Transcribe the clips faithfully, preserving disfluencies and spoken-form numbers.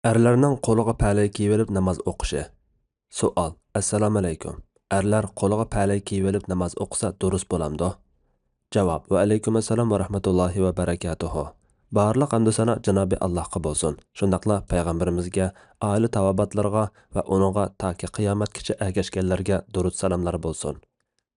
ئەرلەرنىڭ قولىغا پەلەي كىيىۋېلىپ ناماز ئوقۇشى. سوئال: ئەسسالامۇئەلەيكۇم. ئەرلەر قولىغا پەلەي كىيىۋېلىپ ناماز ئوقۇسا دۇرۇس بولامدۇ؟ جاۋاب: ۋەئەلەيكۇمۇسسالام ۋەرەھمەتۇللاھى ۋەبەرەكاتۇھۇ. بارلىق ھەمدۇ سانا جانابى ئاللاھقا بولسۇن. شۇنداقلا پەيغەمبىرىمىزگە، ئائىلە تاۋابىئاتلىرىغا ۋە ئۇنىڭغا تاكى قىيامەتكىچە ئەگەشكەنلەرگە دۇرۇت سالاملار بولسۇن.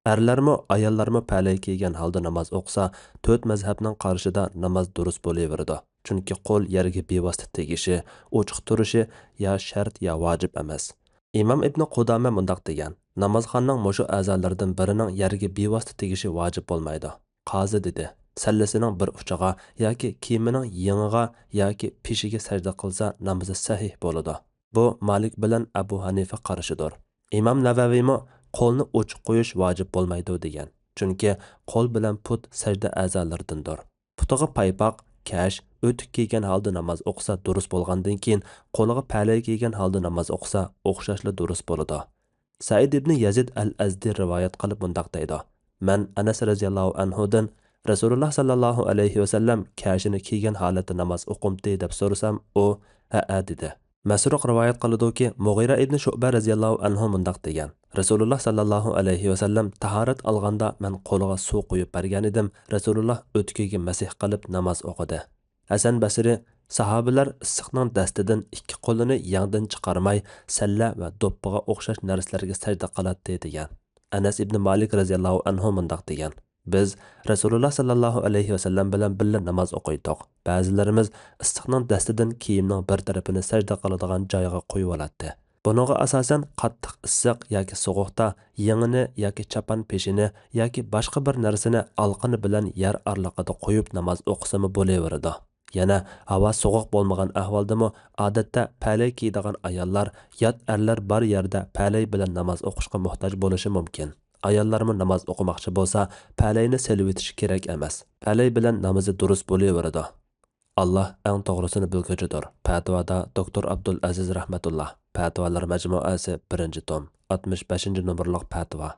ئەرلەرمۇ، ئاياللارمۇ پەلەي كىيگەن ھالدا ناماز ئوقۇسا، تۆت مەزھەپنىڭ قارىشىدا ناماز دۇرۇس بولۇۋېرىدۇ. چۈنكى قول يەرگە بىۋاسىتە تېگىشى، ئوچۇق تۇرۇشى يا شەرت، يا ۋاجىپ ئەمەس. ئىمام ئىبنى قۇدامە مۇنداق دېگەن: نامازخاننىڭ مۇشۇ ئەزالىرىدىن بىرىنىڭ يەرگە بىۋاسىتە تېگىشى ۋاجىپ بولمايدۇ. قازى دېدى: سەللىسىنىڭ بىر ئۇچىغا ياكى كىيىمىنىڭ يېڭىغا ياكى پېشىگە سەجدە قىلسا، نامىزى سەھىھ بولىدۇ. بۇ مالىك بىلەن ئەبۇ ھەنىفە قارىشىدۇر. ئىمام نەۋەۋىمۇ قولنى ئوچۇق قويۇش ۋاجىپ بولمايدۇ دېگەن. چۈنكى قول بىلەن پۇت سەجدە ئەزالىرىدىندۇر. پۇتىغا پايپاق، كەش، ئۆتۈك كىيگەن ھالدا ناماز ئوقۇسا دۇرۇس بولغاندىن كېيىن، قولىغا پەلەي كىيگەن ھالدا ناماز ئوقۇسا ئوخشاشلا دۇرۇس بولىدۇ. سەئىد ئىبنى يەزىد ئەل ئەزدى رىۋايەت قىلىپ مۇنداق دەيدۇ: مەن ئەنەس رەزىياللاھۇ ئەنھۇدىن، رەسۇلۇللا ساللاللاھۇ ئەلەيھى ۋەسەللەم كەشىنى كىيگەن ھالەتتە ناماز ئوقۇمتى دەپ سورىسام، ئۇ ھەئە دېدى. مەسرۇق رىۋايەت قىلىدۇكى، مۇغىرە ئىبنى شۇئبە رەزىياللاھۇ ئەنھۇ مۇنداق دېگەن: رەسۇلۇللا ساللاللاھۇ ئەلەيھى ۋەسەللەم تاھارەت ئالغاندا مەن قولىغا سۇ قۇيۇپ بەرگەنىدىم، رەسۇلۇللا ئۆتۈكىگە مەسىھ قىلىپ ناماز ئوقۇدى. ھەسەن بەسرى: ساھابىلەر ئىسسىقنىڭ دەستىدىن ئىككى قولىنى يەڭدىن چىقارماي، سەللە ۋە دوپپىغا ئوخشاش نەرسىلەرگە سەجدە قىلاتتى دېگەن. ئەنەس ئىبنى مالىك رەزىياللاھۇ ئەنھۇ مۇنداق دېگەن: بىز رەسۇلۇللا ساللاللاھۇ ئەلەيھى ۋەسەللەم بىلەن بىللە ناماز ئوقۇيتتۇق. بەزىلىرىمىز ئىسسىقنىڭ دەستىدىن كىيىمنىڭ بىر تەرىپىنى سەجدە قىلىدىغان جايغا قويۇۋالاتتى. بۇنىڭغا ئاساسەن، قاتتىق ئىسسىق ياكى سوغۇقتا يېڭىنى ياكى چاپان پېشىنى ياكى باشقا بىر نەرسىنى ئالىقىنى بىلەن يەر ئارىلىقىدا قويۇپ ناماز ئوقۇسىمۇ بولۇۋېرىدۇ. يەنە ھاۋا سوغۇق بولمىغان ئەھۋالدىمۇ، ئادەتتە پەلەي كىيىدىغان ئاياللار يات ئەرلەر بار يەردە پەلەي بىلەن ناماز ئوقۇشقا موھتاج بولۇشى مۇمكىن. ئاياللارمۇ ناماز ئوقۇماقچى بولسا، پەلەينى سېلىۋېتىشى كېرەك ئەمەس. پەلەي بىلەن نامىزى دۇرۇس بولۇۋېرىدۇ. ئاللا ئەڭ توغرىسىنى بىلگۈچىدۇر. پەتىۋادا دوكتور ئابدۇل ئەزىز رەھمەتۇللا. پەتىۋالار مەجمۇئەسى، بىرىنچى توم، ئاتمىش بەشىنچى نومۇرلۇق پەتىۋا.